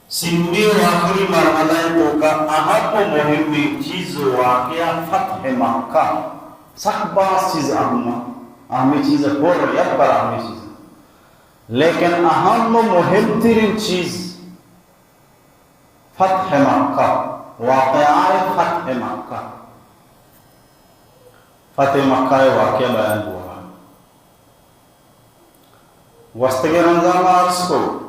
سیمی و آخری مرحلہ ءِ توکا اہم و مہمیں چیز و واقعہ فتح مکہ۔ سک باز چیز اہم، اہمیں چیز پر یک بر اہمیں چیز، لیکن اہم و مہم ترین چیز فتح مکہ، واقعہ فتح مکہ۔ فتح مکہ ءِ واقعہ بیان بوگا۔ گوستگیں رمضان ما عرض کو،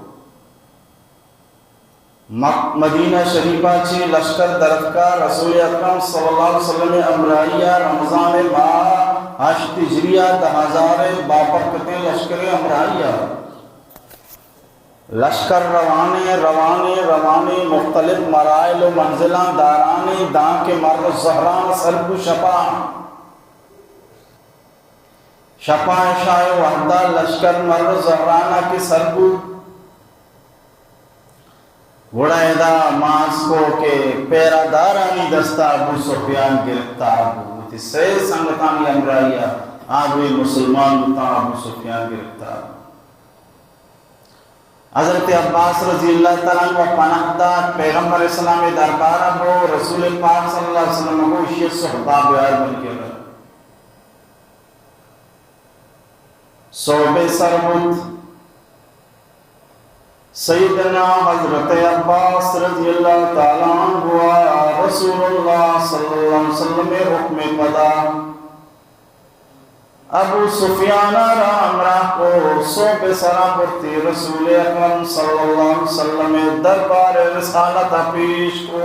مک-، مدینہ شریفہ چی لشکر درتکا، رسول اکرم صلی اللہ علیہ وسلم ءِ ہمراہی ءَ رمضان ماہ ہشت ہجری ءَ دہ ہزار بابرکتیں لشکر ءِ ہمراہی ءَ لشکر روانیں، روانیں، روانیں، مختلف مراحل و منزلاں دارانیں، دانکہ مر زہران سر بو شپا۔ شپا عشاء وہدا لشکر مر زہرانا کہ سر بو، گڑا ادا ماس کو کہ پیرہ دارانی دستا ابو سفیان گرفتار بو، وتی سئے سنگتانی ہمراہی ءَ آ دوئیں مسلمان بوتاں، ابو سفیان گرفتار بو۔ حضرت عباس رضی اللہ تعالی عنہ پناہ دات، پیغمبر اسلام دربار ءَ برو، رسول پاک صلی اللہ علیہ وسلم گو اشی صحبہ بیار من کرا۔ صحبہ سر بوت، سیدنا حضرت عباس رضی اللہ تعالی عنہ آیا رسول اللہ صلی اللہ علیہ وسلم ءِ حکم پدا ابو سفیان ءَ را ہمراہ کو، صحبہ سرا برتی رسول اکرم صلی اللہ علیہ وسلم ءِ دربار رسالت ءَ پیش کو۔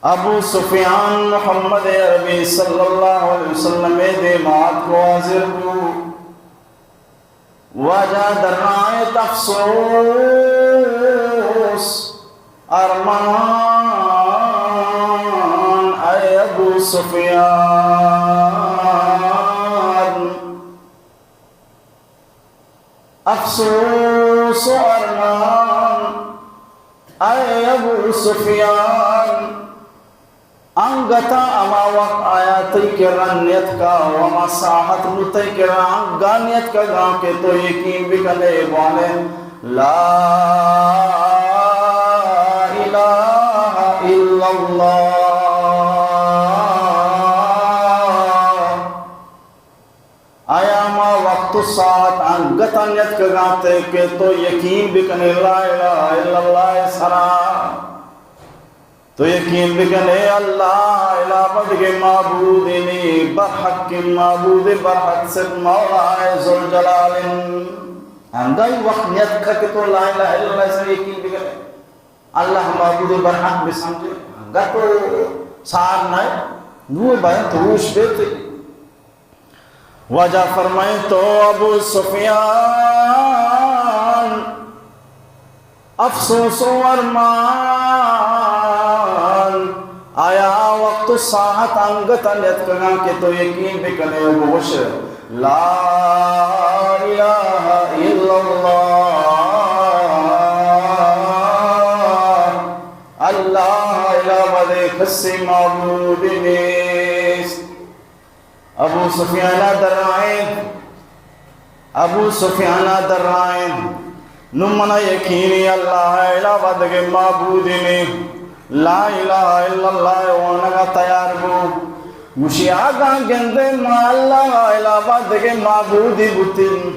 ابو سفیان محمد عربی صلی اللہ علیہ وسلم ءِ دیما اتک و حاضر بو۔ واجہ درائینت، افسوس، ارمان، اے ابو سفیان، افسوس و ارمان، اے ابو سفیان، انگتا ہما وقت آیا تئی کرا نیتکا و ہما ساعت نو تئی کرا انگا نیتکگاں کہ تو یقین بکنے بوانے لا الہ الا اللہ۔ آیا ہما وقت و ساعت انگت نیتکگاں تئی کہ تو یقین بکنے لا الہ الا اللہ ءِ سرا، تو یقین بکنے اللہ علاوہ دگہ معبودے نی، برحق معبود برحق صرف مولا ذوالجلال۔ انگا ہی وقت نیتکا کہ تو لا الہ الا اللہ ءِ سرا یقین بکنے۔ اللہ معبود برحق بسمجھے، گت و سار نئے، نو بینت ہوش بیت۔ واجہ فرمائیں تو ابو سفیان، افسوس و ارمان، آیا وقت و ساعت انگت نیتکگاں کہ تو یقین بکنے و بگوش، لا الہ الا اللہ، اللہ علاوہ دے کسی معبود نیست۔ ابو سفیان درائینت، ابو سفیان درائینت، نو منا یقینی اللہ علاوہ دگہ معبودی نی۔ لا الہ الا اللہ وانگا تیار بو۔ گوشی، اگاں گندے ما اللہ علاوہ دگہ معبودی بوتیں،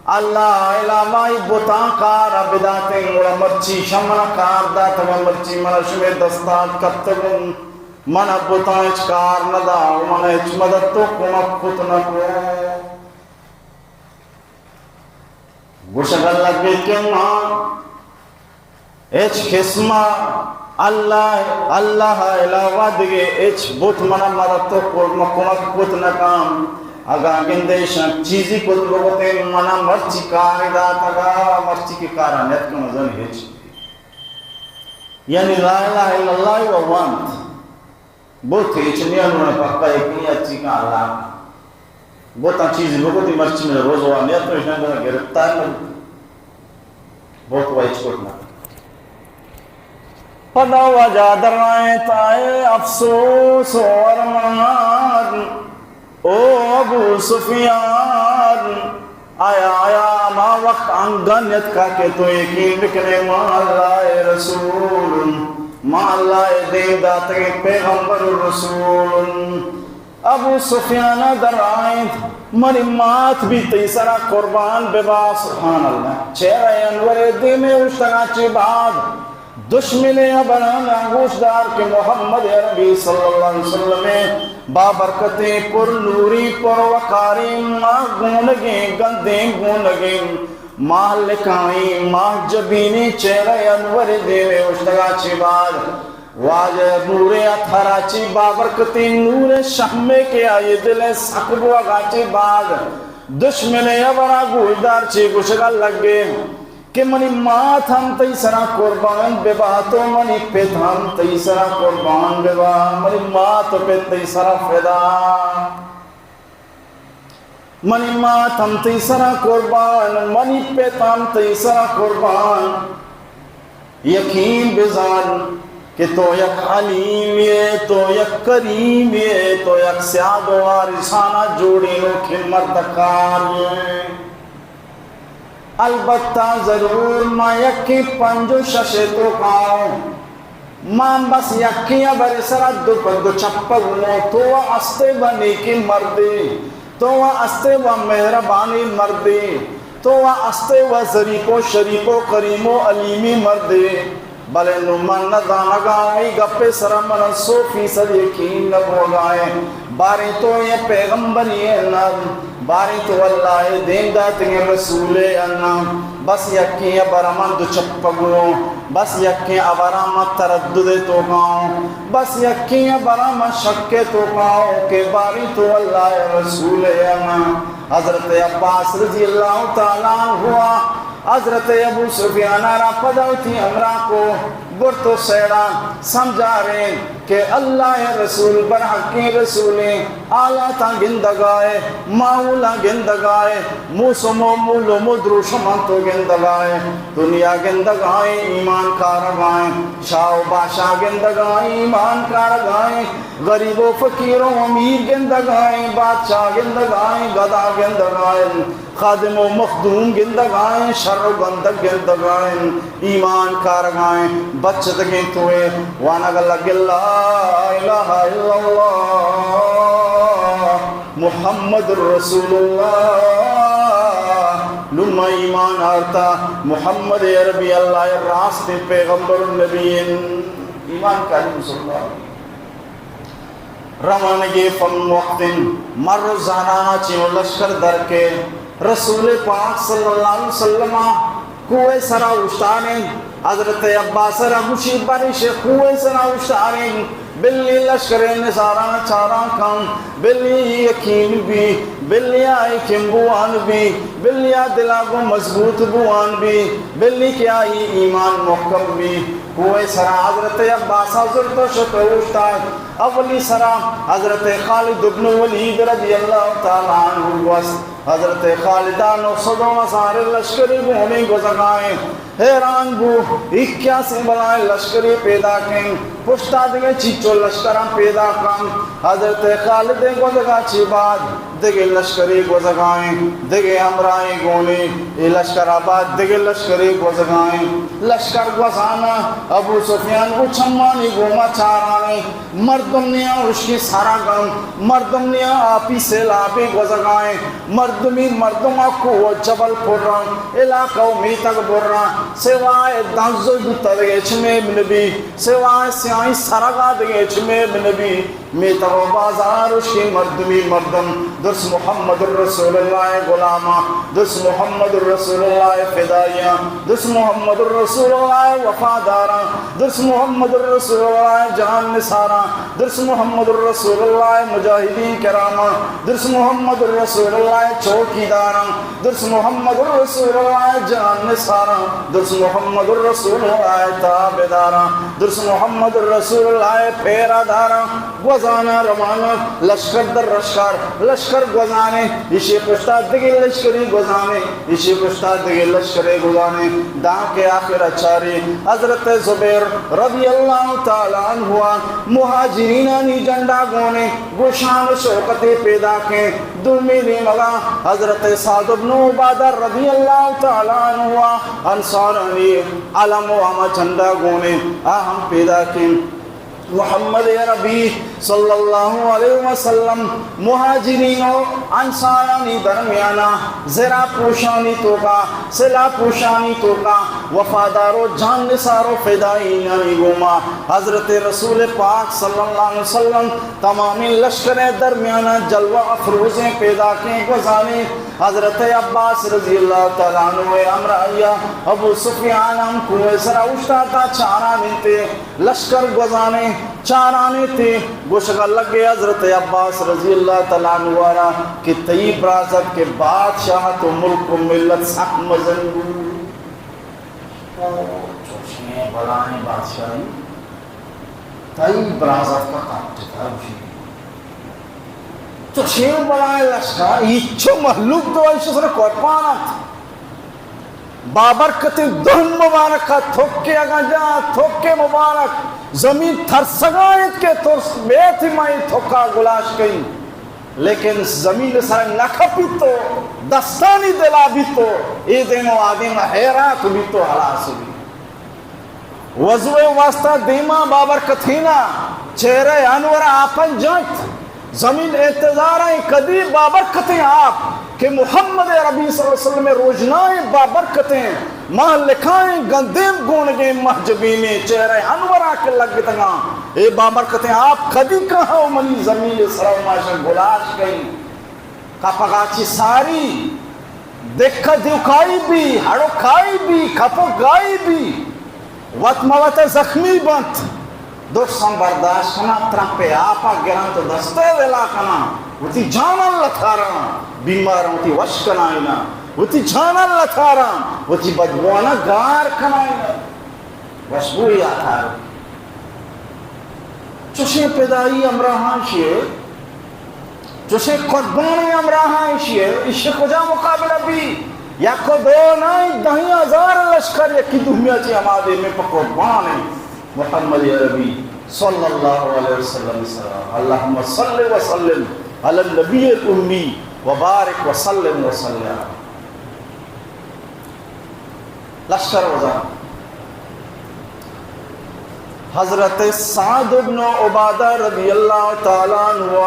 اللہ علاوہ ای بتاں کار بداتیں، گڑا مرچی شمنا کار داتگا، مرچی منا شمے دستات کپتگوں، منا بتاں ہچ کار ندا، منا ہچ مدد و کمک کت نکو۔ گوشگ لگت کہ ما ہچ قسم ءَ اللہ، اللہ ءَ علاوہ دگہ ہچ بت منا مدد و کمک کت نکاں۔ اگاں گندے ایشاں چیزی کت بکتیں، منا مرچی کارے داتگا، مرچی کہ کارا نیتکم ازن ہچ۔ یعنی لا الہ الا اللہ و وانت۔ بت ہچ نیاں، نوں پکا یقینی اچی کاں اللہ۔ بتاں چیزی بگوتی، مرچی من روز وا نیت، تو ایشاں گرفتار نہ بوت۔ بت وا ہچ کت نہ۔ پدا واجہ درائینت، اے افسوس و ارمان، او ابو سفیان، آیا، آیا ہما انگن یتکا کہ تو یقین بکنے ما اللہ ءِ رسول، ما اللہ ءِ دیم داتگیں پیغمبر و رسول۔ ابو سفیان ءَ درائینت، منی مات بھی تئی سرا قربان ببا۔ سبحان اللہ۔ چہرہ انور ءِ دیمے اوشتگا چی بعد دشمن ءِ ہبرانا گوشدار کہ محمد عربی صلی اللہ علیہ وسلم ءِ بابرکتیں، پر نوری، پر وقاریں، ماہ گونگیں، گندیں گونگیں، ماہ لکائیں، ماہ جبینیں چہرہ انور ءِ دیمے اوشتگا چی بعد واجہ نور اطہرا چی بابرکتیں نور شہمے کہ آئی دل سک بوگا چی بعد دشمن ءِ ہبرا گوشدار چی گوشگا لگے کہ منی مات ہم تئی سرا قربان ببات و منی پت ہم تئی سرا قربان ببا، منی مات و پت تئی سرا فدا۔ منی مات ہم تئی سرا قربان، منی پت ہم تئی سرا قربان۔ یقین بزان کہ تو یک حلیم ئے، تو یک کریم ئے، تو یک سیاد و وارثانا جوڑینوکیں مردکار ئے۔ البتہ ضرور ما یکیں پنج و شش ءِ توکا اوں۔ ما بس یکیں ہبر ءِ سرا دو پہ دو چپگ اوں۔ تو وا استے وا نیکیں مردے، تو وا استے وا مہربانیں مردے، تو وا استے وا ظریف و شریف و کریم و علیمیں مردے۔ بلے نوں من نہ زانگاں، اے گپ ءِ سرا من سو فیصد یقین نہ بوگا ایں۔ باریں تو اے پیغمبرے ئے نہ، باریں تو اللہ ءِ دیم داتگیں رسولے ئے نہ۔ بس یکیں ہبرا من دو چپگ اوں، بس یکیں ہبرا من تردد ءِ توکا اوں، بس یکیں ہبرا من شک ءِ توکا اوں کہ باریں تو اللہ ءِ رسولے ئے نہ۔ حضرت عباس رضی اللہ تعالی عنہ ءَ حضرت ابو سفیان ءَ را پدا وتی ہمراہ کو، برت و سیڑا سمجھاریں کہ اللہ ءِ رسول برحقیں رسولیں، حالاتاں گندگا ئے، ماحولاں گندگا ئے، موسم و مولم و دروشماں تو گندگا ئے، دنیا گندگا ئے، ایمان کارگا ئے، شاہ و بادشاہ گندگا ئے، ایمان کارگا ئے، غریب و فقیر و امیر گندگا ئے، بادشاہ گندگا ئے، گدا گندگا ئے، خادم و مخدوم گندگا ئے، شر و گندگ گندگا ئے، ایمان کارگا ئے، بچتگیں تو ئے، وانگ لگ لا الہ الا اللہ محمد رسول اللہ۔ نوں ما ایمان آرتا محمد عربی اللہ ءِ راستیں پیغمبر و نبی اِنت۔ ایمان کاری مسلمان۔ روانگی فم وقت اِنت، مر و زانانا چی و لشکر در کے۔ رسول پاک صلی اللہ علیہ وسلم کوہ سرا اوشتاریں۔ حضرت عباس را گوشی، بارش کوہ سرا اوشتاریں، بلی لشکر نثاراں چاراں کن، بلی یقین بی، بلی آئی کمبوان بی، بلی آ دلا گوں مضبوط بوان بی، بلی کہ آئی ایمان محکم بی۔ کوہ سرا حضرت عباسا زرت و شت و اوشتات۔ اولی سرا حضرت خالد ابن ولید رضی اللہ تعالی عنہ گوست۔ حضرت خالدا نو سد و ہزار لشکری گونی گوزگائیں۔ حیران بو، اکیاسیں بلائیں لشکری پیداکیں۔ پشتا دگہ چیچو لشکراں پیداکاں۔ حضرت خالد گوزگا چی بعد دگہ لشکرے گوزگائیں، دگہ ہمراہیں گونی، اے لشکر ءَ بعد دگہ لشکرے گوزگائیں۔ لشکر گوزانا، ابو سفیان گوں چمانی گوما چارانیں۔ مردم نیاں ہشکی سرگاں، مردم نیاں آپی سیلابے گوزگائیں۔ مردمی مردم ءَ کوہ و جبل پراں، علاقہ و میتگ براں، سوائے دنز و بوتہ دگہ ہچ میب نبی، سوائے سیاہیں سرگا دگہ ہچ میب نبی۔ میتگ و بازار ہشکی، مردمی مردم درس محمد رسول اللہ ءِ غلاماں، درس محمد رسول اللہ ءِ فدائیاں، درس محمد رسول اللہ ءِ وفاداراں، درس محمد رسول اللہ ءِ جان نثاراں، درس محمد رسول اللہ ءِ مجاہدین کراماں، درس محمد رسول اللہ ءِ چوکیداراں، درس محمد رسول اللہ ءِ جان نثاراں، درس محمد رسول اللہ ءِ تابعداراں، درس محمد رسول اللہ ءِ پیراداراں، گوں زانا روانہ، لشکر در لشکر، لشکر گوزانے، ایشی پشتا دگہ لشکری گوزانے، ایشی پشتا دگہ لشکری گوزانے، داں کہ آخر چاری حضرت زبیر رضی اللہ تعالی عنہ مہاجرینانی جنڈا گونے، گوشان شوکتے پیدا کیں۔ دومی نیمگا حضرت سعد بن عبادہ رضی اللہ تعالی عنہ انصارانی علم و ہما جنڈا گونے، آ ہم پیدا کیں۔ محمد عربی صلی اللہ علیہ وسلم مہاجرین و انصارانی درمیانا زرہ پوشانی توکا، سلاح پوشانی توکا وفادار و جان نثار و فدائینانی گوما حضرت رسول پاک صلی اللہ علیہ وسلم تمامیں لشکر درمیانا جلوہ افروزیں پیداکیں گوزانی حضرت عباس رضی اللہ تعالی عنہ ہمراہیا ابو سفیان ہم کوہ سرا اوشتاتا چاران انتے۔ لشکر گوزانے چارانے تے گوشگا لگے حضرت عباس رضی اللہ تعالی عنہ وارا کہ تئی برازت کہ بادشاہ تو ملک و ملت سک مزن بو۔ او چوشیں بلائیں بادشاہی تئی برازت کا کٹ تا گوشی۔ چوشیں بلائیں لشکر، ہچو مہلوک تو ایشی سر قربان ات۔ بابرکتیں دہن مبارک ء تھکے اگاں جاں تھکے مبارک زمین ترسگا انت کہ ترس بیت ما اے تھکا گلاش کئیں، لیکن زمین سر نہ کپیت و دستانی دلا بیت و اے دیم و آ دیم حیرات بیت و ہلاس بیت۔ وضو ء واسطہ دیما بابرکتینا چہرہ انور آپن جنت۔ زمین انتظار ء کدی بابرکتیں آپ کہ محمد عربی صلی اللہ علیہ وسلم روژنائیں بابرکتیں ماہ لکھائیں گندیم گونگیں مہجبینیں چہرہ انورا کہ لگتگاں۔ اے بابرکتیں آپ کدی کہاں و منی زمین سرا ماشا گلاش کئی۔ کپگا چی ساری دکہ دیوکائی بی، ہڑوکائی بی، کپوکائی بی، وت مہ وت زخمی بنت۔ درساں برداشت کناں، ترمپے آپا گرنت و دستے ویلا کناں، وتی جاناں لتاراں، بیماراں وتی وش کنائیناں، وتی جاناں لتاراں، وتی بدبوانا گار کنائیناں۔ وشبوئی آتار۔ چوشیں پدائی ہمراہاں شیئے، چوشیں قربانیں ہمراہاں شیئے، ایشی کجا مقابلہ بی؟ یک و دو نائیں، دہیں ہزار لشکر یکی دومیا چی ہما دیمے پہ قربان انت۔ محمد عربی صلی اللہ علیہ وسلم سرا۔ اللہم صل وسلم علی النبی الامی وبارک وسلم وسلم۔ لشکر وزان۔ حضرت سعد ابن عبادہ رضی اللہ تعالی عنہ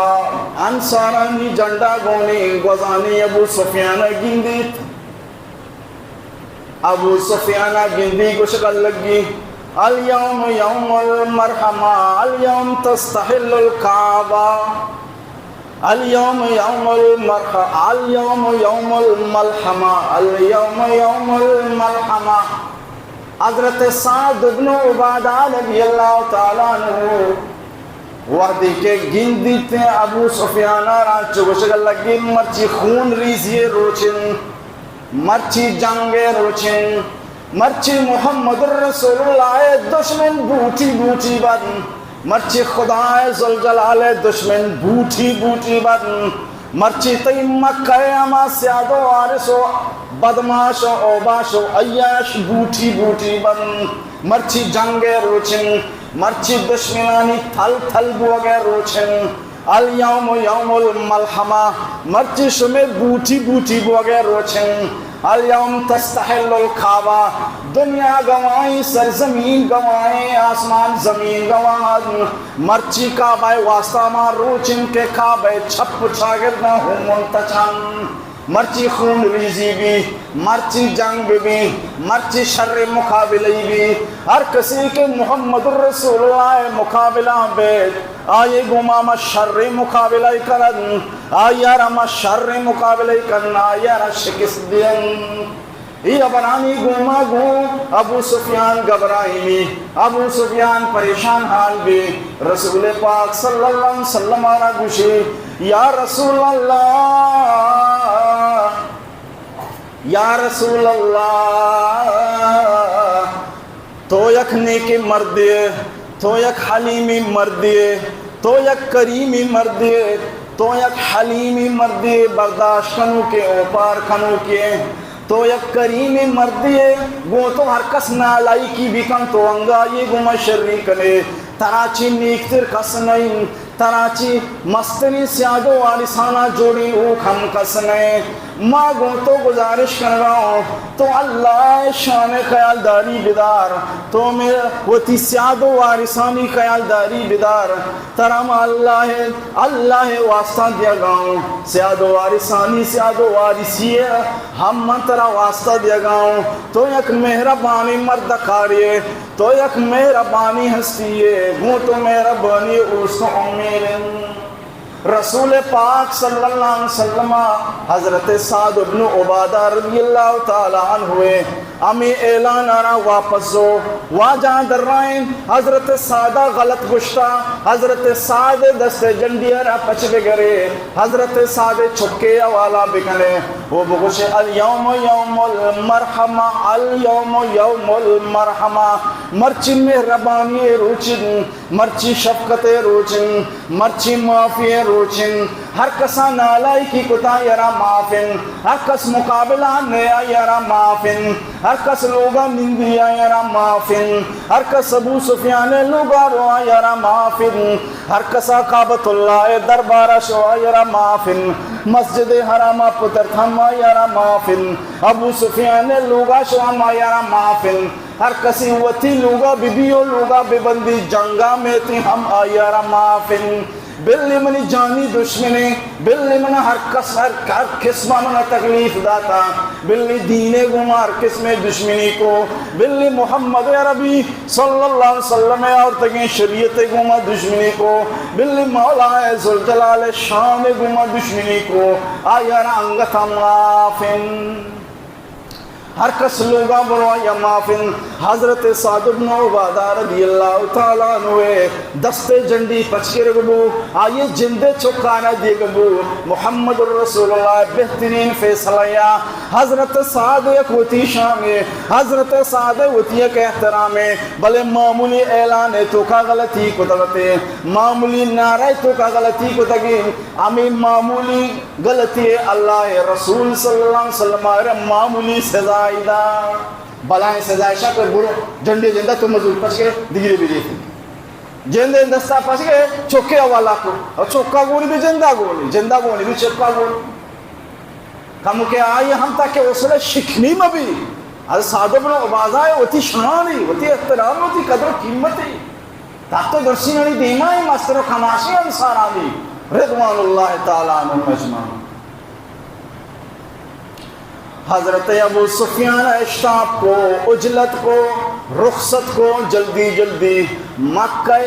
انصارانی جنڈا گونی گوزانی ابو سفیان گندیت۔ ابو سفیان گندی گوشگ لگی، الیوم یوم المرحمہ، الیوم تستحل الکعبہ۔ الیوم یوم المرح-، الیوم یوم الملحمہ، الیوم یوم الملحمہ۔ حضرت سعد ابن عبادہ رضی اللہ تعالی عنہ وہدے کہ گندیت ابو سفیان را چو گوشگ لگی، مرچی خون ریزی روچن، مرچی جنگ روچن، مرچی محمد رسول اللہ دشمن بوٹی بوٹی بن۔ مرچی خدائے ذوالجلال دشمن بوٹی بوٹی بن۔ مرچی تئی مکہ ہما سیاد و حارس و بدماش و اوباش و عیاش بوٹی بوٹی بن۔ مرچی جنگ روچن، مرچی دشمنانی تھل تھل بوگ روچن۔ الیوم یوم الملحمہ، مرچی شمے بوٹی بوٹی بوگ روچن۔ الیوم تستحل الکعبہ، دنیا گواہیں، سرزمین گواہیں، آسمان زمین گواہ۔ مرچی کعبہ واسطہ ما روچن کہ کعبہ چپ چاگرداں ہمون تچن۔ مرچی خون ریزی بی، مرچی جنگ بی، مرچی شر مقابلہ بی۔ ہر کسی کہ محمد رسول اللہ مقابلہ بے، آئی گوما ما شر مقابلہ کنن، آئی را ما شر مقابلہ کنن، آئی را شکست دین۔ ای ہبرانی گوما گوں ابو سفیان گھبرائینی، ابو سفیان پریشان حال بی۔ رسول پاک صلی اللہ علیہ وسلم را گوشی، یا رسول اللہ، یا رسول اللہ، تو یک نیکیں مردے، تو یک حلیمیں مردے، تو یک کریمی مردے ئے، تو یک حلیمی مردے ئے، برداشت کنوکے، اوپار کنوکے ئے۔ تو یک کریمی مردے ئے، گوں تو ہر کس نالائکی بکن، تو انگا آئی گوما شری کنے۔ ترا چی نیکتر کس نئیں، ترا چی مستریں سیاد و وارثانا جوڑینوک ہم کس نئیں۔ ما گوں تو گزارش کنگا اوں، تو اللہ ءِ شان ءِ خیالداری بدار، تو مئے وتی سیاد و وارثانی خیالداری بدار۔ ترا ما اللہ ءِ، اللہ ءِ واسطہ دیگا اوں، سیاد و وارثانی سیاد و وارثی ءِ ہم من ترا واسطہ دیگا اوں۔ تو یک مہربانیں مردکارے ئے، تو یک مہربانیں ہستی ئے، گوں تو مہربانی اوست و امید انت۔ رسول پاک صلی اللہ علیہ وسلم ءَ حضرت سعد ابن عبادہ رضی اللہ تعالی عنہ ءِ ہمے اعلان ءَ را واپس زو۔ واجہ درائیں، حضرت سعد ءَ غلط گوشتا، حضرت سعد ءِ دست ءِ جنڈی ءَ را پچ بگرے، حضرت سعد ءِ چکے ءِ حوالہ بکنے، او بگوشے، الیوم یوم المرحمہ، الیوم یوم المرحمہ، مرچی مہربانی ءِ روچ انت۔ مرچی شفقت ءِ روچ انت، مرچی معافی ءِ روچ انت۔ ہر کسا نالائکی کتا، آئی ءَ را معاف انت۔ ہر کس مقابلہ نیا، آئی ءَ را معاف انت۔ ہر کس لوگا نندی، آئی ءَ را معاف انت۔ ہر کس ابو سفیان ءِ لوگا روا، آئی ءَ را معاف انت۔ ہر کسا کعبۃ اللہ ءِ دربارا شوا، آئی ءَ را معاف انت۔ مسجد حراما پترت ہم، آئی ءَ را معاف انت۔ ابو سفیان ءِ لوگا شوا ہم، آئی ءَ را معاف انت۔ ہر کسی وتی لوگا ببی و لوگا ببندی، جنگا میتی ہم آئی ءَ را معاف انت۔ بلی منی جانی دشمنے، بلی منا ہر کس، ہر، ہر قسم منا تکلیف داتا، بلی دین ءِ گوما ہر قسم دشمنی کو، بلی محمد عربی صلی اللہ علیہ وسلم ءِ آورتگیں شریعت ءِ گوما دشمنی کو، بلی مولا ذوالجلال ءِ شان ءِ گوما دشمنی کو، آئی ءَ را انگت معاف انت۔ ہر کس لوگا برو، آئی ءَ معاف انت۔ حضرت سعد بن عبادہ رضی اللہ تعالی عنہ ءِ دست ءِ جنڈی پچ گرگ بو، آئی ءِ جند ءِ چکانا دیگ بو۔ محمد الرسول اللہ ءِ بہترین فیصلہ یا حضرت سعد ءِ یک وتی شان ءِ، حضرت سعد ءِ وتی یک احترام ءِ، بلے معمولی اعلان ءِ توکا غلطی کتگ ات، معمولی نعرہ ءِ توکا غلطی کتگ ات۔ ہمے معمولی غلطی ءِ اللہ ءِ رسول صلی اللہ علیہ وسلم ءَ را معمولی سزا ئی دا۔ بلائیں سزا ایشا کہ برو جنڈے جندا تو مزور پچ کے دگرے بجے۔ جندے دستا پچ کے چوکے حوالہ کو۔ اور چوکا گونی بھی جندا گونی، جندا گونی بھی چوکا گونی۔ کمو کہ آئی ہم تاکہ حوصلہ شکنی مبی۔ از سعد بن عبادہ ءِ وتی شانی، وتی احترام، وتی قدر و قیمتی۔ تخت و درسینانی دیما اے مستر و کماشیں انصارانی رضوان اللہ تعالی عنہم اجمعین۔ حضرت ابو سفیان اشتاپ کو، عجلت کو، رخصت کو، جلدی جلدی مکہ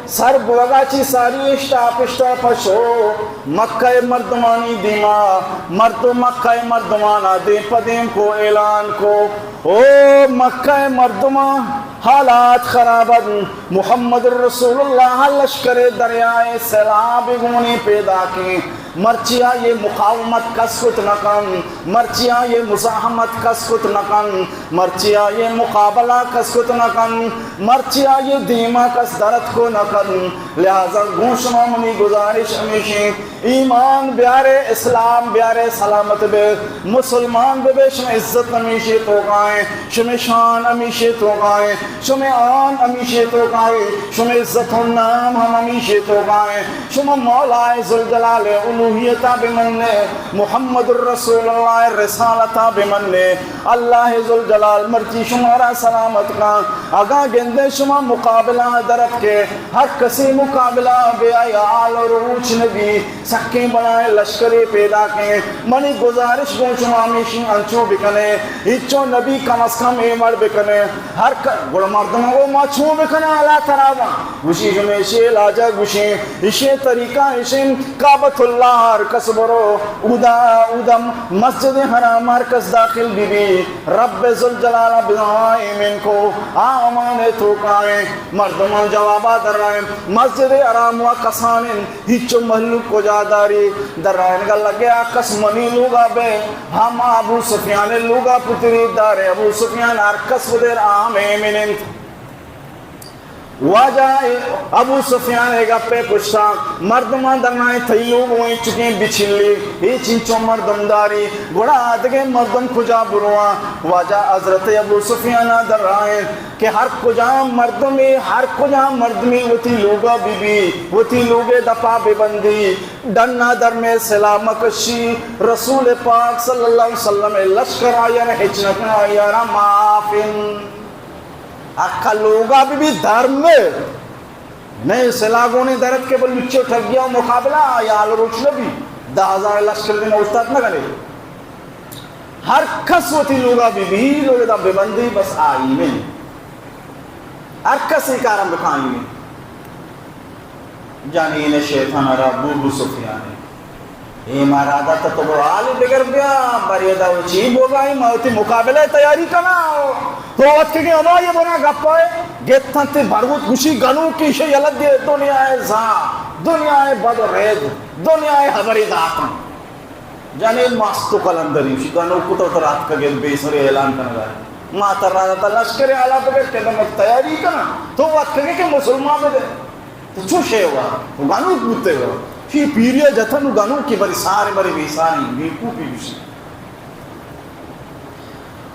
سر بوگا چی ساری اشتاپ اشتاپ شو مکہ مردمانی دیما، مردم مکہ مردمانا دیم پہ دیم کو اعلان کو، او مکہ مردمان! حالات خراب انت۔ محمد رسول اللہ لشکر دریائے سیلاب گونی پیداکیں۔ مرچی آئی مقاومت کس کت نہ کن، مرچی آئی مزاحمت کس کت نہ کن، مرچی آئی مقابلہ کس کت نہ کن، مرچی آئی دیما کس درت کو نہ کن۔ لہذا گوں شما منی گزارش ہمیشیں، ایمان بیارے، اسلام بیارے، سلامت بے، مسلمان بے، بے شمے عزت ہمیشی توکائیں، شمے شان ہمیشی توکائیں، شمے آن ہمیشی توکائیں، شمے عزت و نام ہم ہمیشی توکائیں۔ شما مولا ذوالجلال الوہیتا بمنے، محمد رسول اللہ رسالتا بمنے۔ اللہ ذوالجلال مرچی شمارا سلامت کن۔ اگاں گندے شما مقابلہ درت کے، ہر کسی مقابلہ بے آیا حال و روچ نبی۔ سکیں بلائیں لشکرے پیداکیں۔ منی گزارش گوں شما ہمیشی انچو بکنے، ہچو نبی کم از کم اے مڑ بکنے۔ ہر ک-، گڑا مردم گو ما چون بکناں اللہ ترا باں؟ گوشی ہمیشی علاجہ گوشیں، اشیں طریقہ اشیں، کعبۃ اللہ ہر کس برو، اودا، اودا مسجد حرام ہر کس داخل بی بی، رب ذوالجلال بزائیں من کو، آ امان توکائیں، مردمان جوابا درائیں، مسجد حرام و کسانیں، ہچو مہلوک کجا داری؟ درائینگا لگے آ کس منی لوگا بے، ہما ابو سفیان لوگا پتری دارے، ابو سفیان ہر کس بدر عام ایمن انت۔ واجہ ابو سفیان ءِ گپ ءِ پشتا مردماں درائیں، تئی لوگ ءَ انچکیں بچلی، اے چنچو مردم داری، گڑا آ دگہ مردم کجا برواں؟ واجہ حضرت ابو سفیان ءَ درائیں کہ ہر کجام مردمے، ہر کجام مردمے وتی لوگا بہ بی، وتی لوگ ءِ دپا بہ بندی، ڈنا در مئے سلاہ مکشی، رسول پاک صلی اللہ علیہ وسلم ءِ لشکر آیانا ہچ نکن، آیانا معاف انت۔ حق لوگا بہ بی دھرم، نئے سلاہ گونے درت کہ بل لچے ٹگیا مقابلہ، آیا حال روچ نبی، دہ ہزار لشکر دن اوشتات نہ کنے۔ ہر کس وتی لوگا بہ بی، لوگ دا بہ بندی، بس آئی میں۔ ہر کس ای کارم بکانی میں۔ جنین شیطان را بو ابو سفیان۔ اے مارا دات تو برو حال بگر بیا، بری دا چی بوگا، ما وتی مقابلہ تیاری کنا۔ تو وت کہ ہما یہ بنا گپا ہے، گتن تے بروت گوشی گنوکی شے یلد دے دنیا ہے زا، دنیا ہے بد و رید، دنیا ہے حبری داتن۔ جنین ماست و قلندری شی گنوک تو ترات کا گل بے سر اعلان کنگا۔ ما ترا دات لشکر آلا بگر کہ دمک تیاری کنا۔ تو وت کہ مسلمان بے۔ تو چو شے وا، تو گنوک بوتے وا۔ شی پیریا جتن و گنوکی بری سارے بری بیسانی، بیوقوفی گوشی۔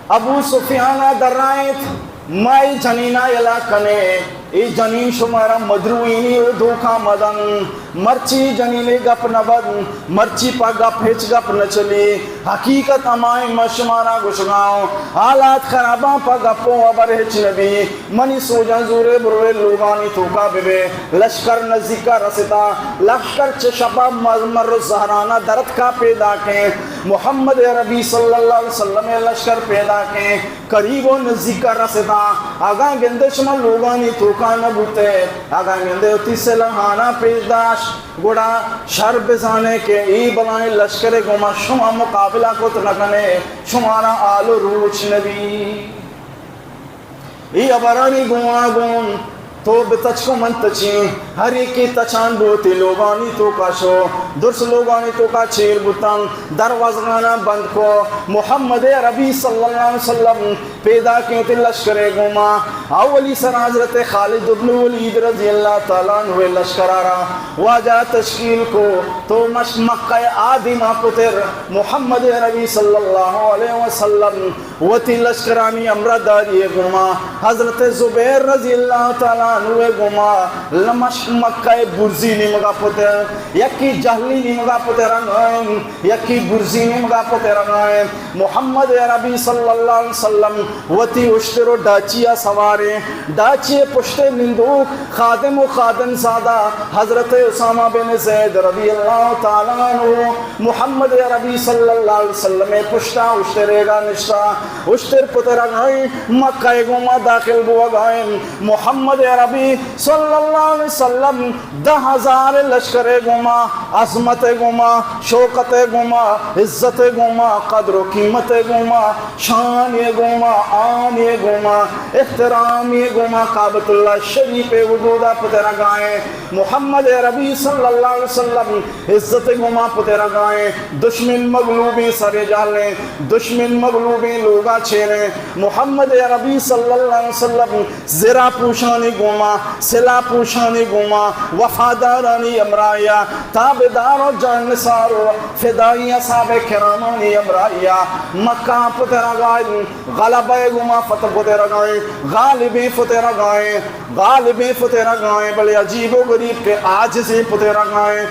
ابو سفیان ءَ درائینت، ما اے جنین ءَ یلہ کنیں، اے جنین شمارا مدروینی و دھوکہ مدن، مرچی جنین ءِ گپ نہ بد، مرچی پہ گپ ہچ گپ نہ چلی، حقیقت ہمائیں ما شمارا گوشگاؤں، حالات خراباں پہ گپ و ہبر ہچ نبی۔ منی سوجاں زورے بروے لوگانی توکا ببے۔ لشکر نزیکا رستا۔ لشکر چہ شپا مر، مر و زہرانا درتکا پیداکیں۔ محمد عربی صلی اللہ علیہ وسلم لشکر پیداکیں۔ قریب و نزیکا رستا۔ اگاں گندے شما لوگانی توکا نہ بوتے، اگاں گندے وتی سلاحانا پیش داشت، گڑا شر بزانے کہ اے بلائیں لشکر گوما شما مقابلہ کت نہ کنے، شمارا آل و روچ نبی۔ اے ہبرانی گوما گون تو بتچک و من تچیں، ہر یکے تچان بوتی لوگانی توکا شو، درس لوگانی توکا چیر بوتن، دروازگانا بند کو۔ محمد عربی صلی اللہ علیہ وسلم پیداکیں وتی لشکرے گوما۔ اولی سر حضرت خالد ابن ولید رضی اللہ تعالی عنہ لشکرا را واجہ تشکیل کو تو مش-، مکہ آدیما پتر محمد عربی صلی اللہ علیہ وسلم وتی لشکرانی ہمراہ داری ء گوما، حضرت زبیر رضی اللہ تعالی عنہ ء گوما، لمشق مکہ ء برزی نیمگا پتر، یکی جہلی نیمگا پتر انگائیں، یکی برزی نیمگا پتر انگائیں۔ محمد عربی صلی اللہ علیہ وسلم وتی اشتر و ڈاچی ء سواریں، ڈاچی ء پشت ء نندوک خادم و خادم زادہ حضرت اسامہ بن زید رضی اللہ تعالی عنہ محمد عربی صلی اللہ علیہ وسلم ء پشتا اشتریگا نشتا۔ اشتر پترگائیں، مکہ ء گوما داخل بوگائیں۔ محمد عربی صلی اللہ علیہ وسلم دہ ہزار لشکر ء گوما، عظمت ء گوما، شوکت ء گوما، عزت ء گوما، قدر و قیمت ء گوما، شان ء گوما، آن ء گوما، احترام ء گوما کعبۃ اللہ شریف ء وجودا پترگائیں۔ محمد عربی صلی اللہ علیہ وسلم عزت گوما پترگائیں، دشمن مغلوبیں سر جہلیں، دشمن مغلوبیں لوگا چیریں۔ محمد عربی صلی اللہ علیہ وسلم زرہ پوشانی گوما، سلاح پوشانی گوما، وفادارانی ہمراہیا، تابعدار و جانثار و فدائی اصحاب کرامانی ہمراہیا مکہ پترگائیں، غلبہ گوما فتح پترگائیں، غالبیں پترگائیں۔ غالبیں پترگائیں، بلے عجیب و غریب کہ عاجزیں پترگائیں۔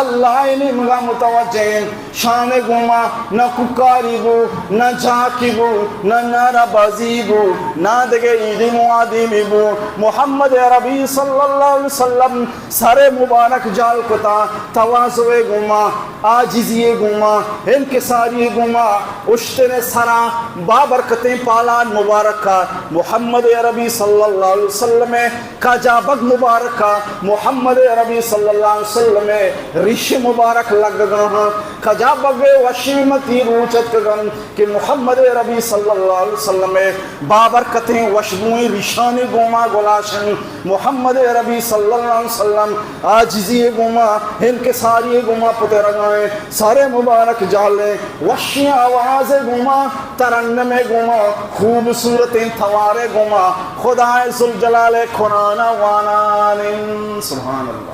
اللہ ء نیمگا متوجہ انت۔ شان ء گوما نہ کوکاری بو، نہ جاکی بو، نہ نعرہ بازی بو، نہ دگہ ایدیم و آدیمی بو۔ محمد عربی صلی اللہ علیہ وسلم سر مبارک جال کتا، تواضع ء گوما، عاجزی ء گوما، انکساری ء گوما، اشتر ء سرا بابرکتیں پالان مبارک ء محمد عربی صلی اللہ علیہ وسلم ء کجا بگ مبارک ء محمد عربی صلی اللہ علیہ وسلم ء ریش مبارک لگگا ہاں، کجا بگے وشیں متی روچ اتکگن کہ محمد عربی صلی اللہ علیہ وسلم ءِ بابرکتیں وشبوئیں ریشانی گوما گلاشن۔ محمد عربی صلی اللہ علیہ وسلم عاجزی گوما، انکساری گوما پترگائیں، سر مبارک جالیں، وشیں آواز گوما، ترنم گوما، خوبصورتیں توار گوما، خدائے ذوالجلال قرآن وانان۔ سبحان اللہ۔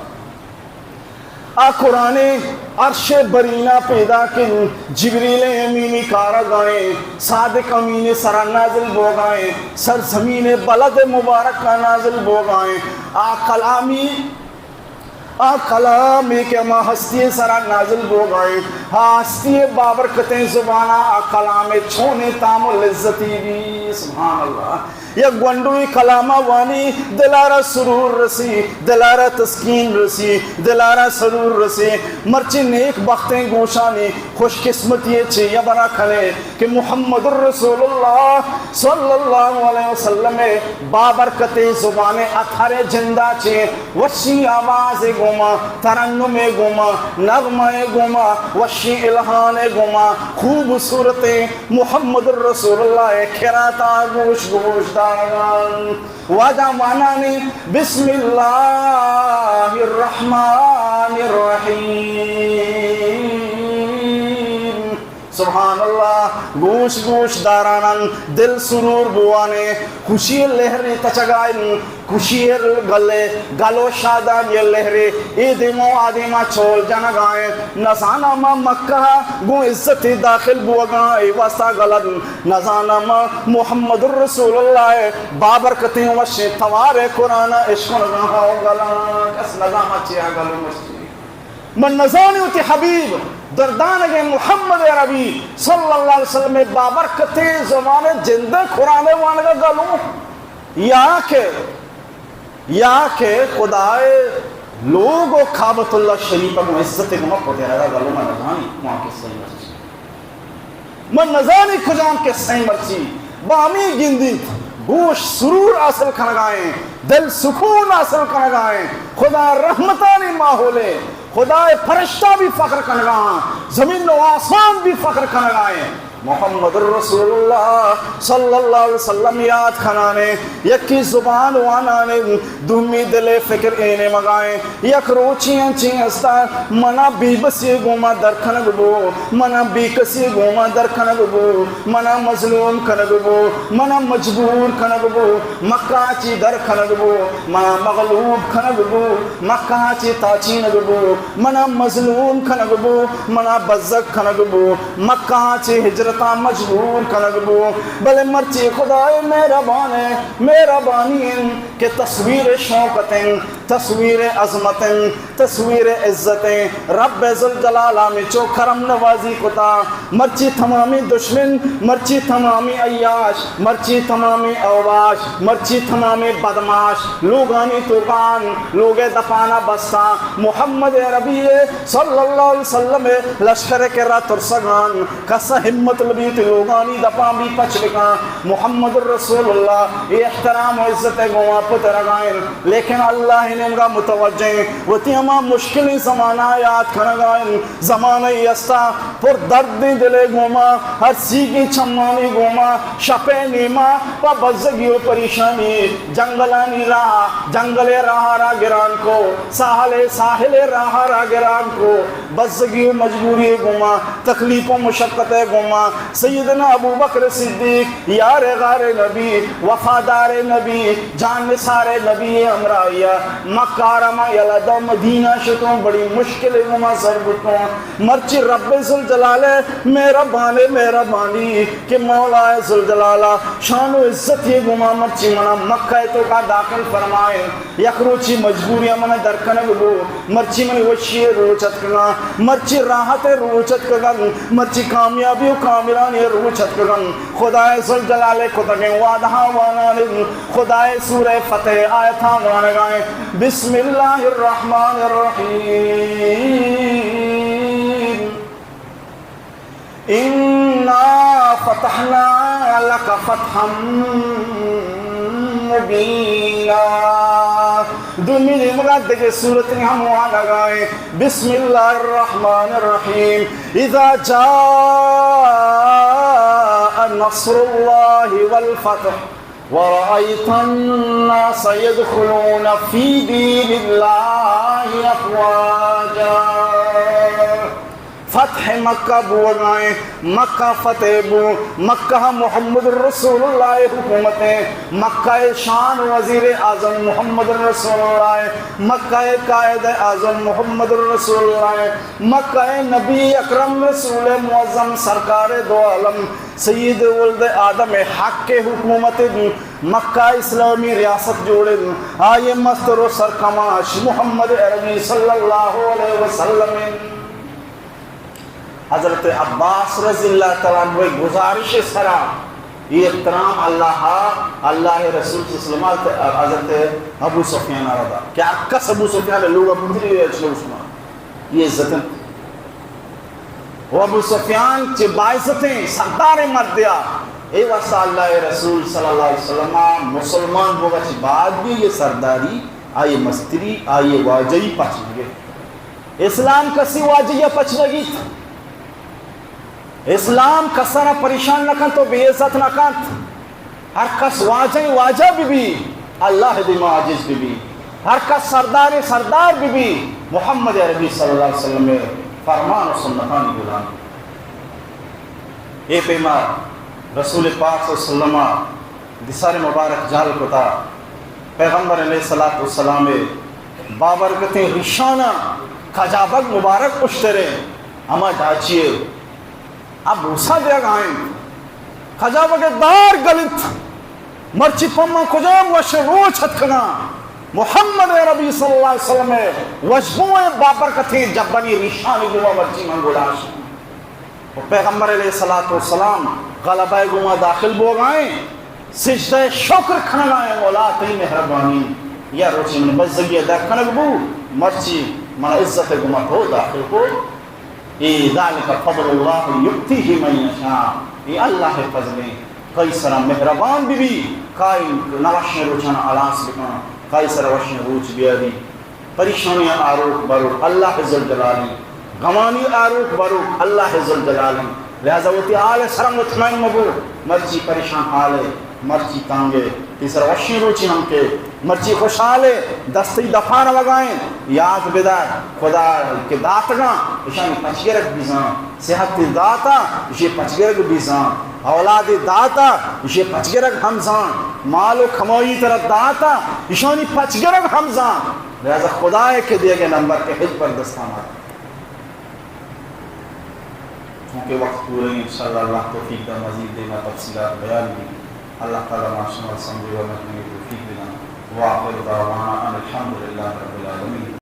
آ قرآن عرش برینا پیداکیں، جبریل امینی کارگائیں، صادق امین سرا نازل بوگائیں، سرزمین بلد مبارکا نازل بوگائیں۔ آ کلامی، آ کلامی کہ ہما ہستی سرا نازل بوگائیں، آ ہستی بابرکتیں زبانا آ کلام چونیں تام و لذتی بی۔ سبحان اللہ۔ یک گونڈوئیں کلام ءَ وانی، دل ءَ را سرور رسی، دل ءَ را تسکین رسی، دل ءَ را سرور رسی۔ مرچی نیک بختیں گوشانی خوش قسمتی ءِ چے ہبرا کنے کہ محمد الرسول اللہ صلی اللہ علیہ وسلم ءِ بابرکتیں زبان ءِ اطہر ءِ جندا چے وشیں آواز ءِ گوما، ترنم ءِ گوما، نغمہ ءِ گوما، وشیں الحان ءِ گوما، خوبصورتیں محمد الرسول اللہ ءِ قرات ءَ گوش گوش دارگان۔ واجہ وانانی، بسم اللہ الرحمن الرحیم۔ سبحان اللہ، گوش گوش دارانان دل سرور بوانے، خوشی لہرے تچگائن، خوشی گلے، گل و شادانی لہرے، اے دیما و آ دیما چول جنگائیں۔ نزاناں ما مکہ ءَ گوں عزت داخل بوگاں، اے واسطہ گلن۔ نزاناں ما محمد الرسول اللہ ءِ بابرکتیں وشیں توار ءِ قرآن ءَ اشکنگاں ہاو گلاں۔ کس نزاناں چیا گلو مرچی۔ من نزانیں وتی حبیب دردانگیں محمد عربی صلی اللہ علیہ وسلم ءِ بابرکتیں زبان ءِ جند ءِ قرآن ءِ وانگا گلوں، یا کہ، یا کہ خدائے لوگ و کعبۃ اللہ شریف ءَ گوں عزت ءِ گوما پترگا گلوں۔ من نزانیں، وہاں کسہ مرچی۔ من نزانیں کجام کسہ مرچی بامی گندیت، گوش سرور حاصل کنگائیں، دل سکون حاصل کنگائیں۔ خدا رحمتانی ماحولے، خدائے فرشتہ بھی فخر کنگاں، زمین و آسمان بھی فخر کنگائیں۔ محمد الرسول اللہ صلی اللہ علیہ وسلم یاد کنانے، یکی زبان وانانے، دومی دل فکر اینے مگائیں۔ یک روچی انچیں ہستا، منا بے بسی گوما در کنگ بو، منا بے کسی گوما در کنگ بو، منا مظلوم کنگ بو، منا مجبور کنگ بو، مکہ چی در کنگ بو، منا مغلوب کنگ بو، مکہ چی تاچینگ بو، منا مظلوم کنگ بو، منا بزگ کنگ بو، مکہ چی ہجرتا مجبور کنگ بو۔ بلے مرچی خدائے مہربان، مہربانی انت کہ تصویر شوکت انت، تصویر عظمت انت، تصویر عزت انت۔ رب ذوالجلال ہمینچو کرم نوازی کتا۔ مرچی تمامی دشمن، مرچی تمامی عیاش، مرچی تمامی اوباش، مرچی تمامی بدماش لوگانی توکان، لوگ دپانا بستان۔ محمد عربی صلی اللہ علیہ وسلم لشکر کرا ترسگان۔ کس ءَ ہمت نہ بیت لوگانی دپاں بی پچ بکاں۔ محمد الرسول اللہ اے احترام و عزت ءِ گوما پترگائیں، لیکن اللہ ءِ نیمگا متوجہ ایں۔ وتی ہما مشکلیں زمانہ یاد کنگائیں، زمانہ ای استا پر دردیں دل ءِ گوما، ہر سیگیں چمانی گوما، شپ ءِ نیما پہ بزگی و پریشانی، جنگلانی راہ، جنگل ءِ راہ را گران کو، ساحل ءِ، ساحل ءِ راہ را گران کو۔ بزگی و مجبوری گوما، تکلیف و مشقت گوما، سیدنا ابوبکر صدیق، یار غار نبی، وفادار نبی، جان نثار نبی ہمراہیا مکہ را ما یلہ دو مدینہ شتوں، بڑی مشکل گوما سر بوتوں۔ مرچی رب ذوالجلال مہربان، مہربانی کہ مولا ذوالجلال شان و عزت گوما مرچی منا مکہ توکا داخل فرمائے۔ یک روچی مجبوری ءَ من ءَ در کنگ بو، مرچی منی وشی ءِ روچ اتکگاں، مرچی راحت ءِ روچ اتکگاں، مرچی کامیابی و کامرانی ءِ روچ اتکگاں۔ خدائے ذوالجلال ءِ کتگیں وعدہاں وانان، خدائے سورہ فتح ءِ آیتاں وانگائیں۔ بسم اللہ الرحمن الرحیم۔ إنا فتحنا لك فتحا مبينا۔ دومی نیمگا دگہ سورت ہم وانگائیں۔ بسم اللہ الرحمن الرحیم۔ اذا جاء نصر اللہ والفتح ورأيت الناس يدخلون في دين الله أفواجا۔ فتح مکہ بوگائیں، مکہ فتح بو، مکہ محمد رسول اللہ حکومت ہیں، مکہ شان وزیر اعظم محمد رسول اللہ، مکہ قائد اعظم محمد رسول اللہ، مکہ نبی اکرم رسول معظم سرکار دو عالم سید ولد آدم حق حکومت، مکہ اسلامی ریاست جوڑ، آئی مستر و سرکماش محمد عربی صلی اللہ علیہ وسلم۔ حضرت عباس رضی اللہ تعالی عنہ گزارش سرا یہ احترام اللہ، اللہ رسول صلی اللہ علیہ وسلم حضرت ابو سفیان را دا کہ ہر کس ابو سفیان لوگ ابو تری اچھلو شما یہ عزت انت۔ و ابو سفیان چہ باعزتیں سردار مردیا، اے واسطہ اللہ رسول صلی اللہ علیہ وسلم مسلمان ہوگا چہ بعد بھی یہ سرداری، آئی مستری، آئی واجہی پچ نگے۔ اسلام کسی واجہی پچ نگیت۔ اسلام کسا را پریشان نہ کنت و بے عزت نہ کنت۔ ہر کس واجہ واجہ بہ بی، اللہ دیما عاجز بہ بی۔ ہر کس سردار سردار بہ بی، محمد عربی صلی اللہ علیہ وسلم فرمان و سنتانی غلام۔ اے پیما رسول پاک صلی اللہ علیہ وسلم دسار مبارک جال کتا۔ پیغمبر علیہ الصلوۃ والسلام بابرکتیں ریشانا کجابگ مبارک اشترے ہما ڈاچیے اب بوسا دیگ ءَ انت۔ کجا وگے دار گل انت۔ مرچی پما کجام وش روچ اتکگاں۔ محمد عربی صلی اللہ علیہ وسلم ءِ وشبوئیں بابرکتیں جبانی ریشانی گوما مرچی من گلاش۔ و پیغمبر علیہ الصلوۃ والسلام غلبہ ءِ گوما داخل بوگائیں۔ سجدہ شکر کنگائیں، مولا تئی مہربانی۔ یا روچی من بزگی ءَ در کنگ بو، مرچی من عزت ءِ گوما تو داخل کو۔ اے ذالک فضل اللہ یؤتیہ من یشاء، اے اللہ ءِ فضل ایں، کئی سرا مہربان بہ بی، کئی نوشیں روچانا ہلاس بکن، کئی سرا وشیں روچ بیاری۔ پریشانی آروک بروک اللہ ذوالجلال ایں، غمانی آروک بروک اللہ ذوالجلال ایں۔ لہذا وتی حال ءِ سرا مطمئن مبو، مرچی پریشان حال ءِ۔ مرچی تانگے، تئی سر وشیں روچے ہم کہ مرچی خوشحالے، دست تئی دپا روگائیں، یاد بدار، خدا کہ داتگاں، اشانی پچگرگ بیزاں، صحت داتا، اشی پچگرگ بیزاں، اولاد داتا، اشی پچگرگ ہم زان، مال و کمائی ترا داتا، اشانی پچگرگ ہم زان۔ لہذا خدائے کہ دیگے نمبر کہ ہچ بر دستاں مات۔ چونکہ وقت پورے، انشاءاللہ اللہ توفیق دا مزید دیما تفصیلات بیان بی۔ اللہ تعالی ما شما سمجھے و مجموعی توفیق بدن۔ وآخر دعوانا ان الحمد للہ رب العالمین۔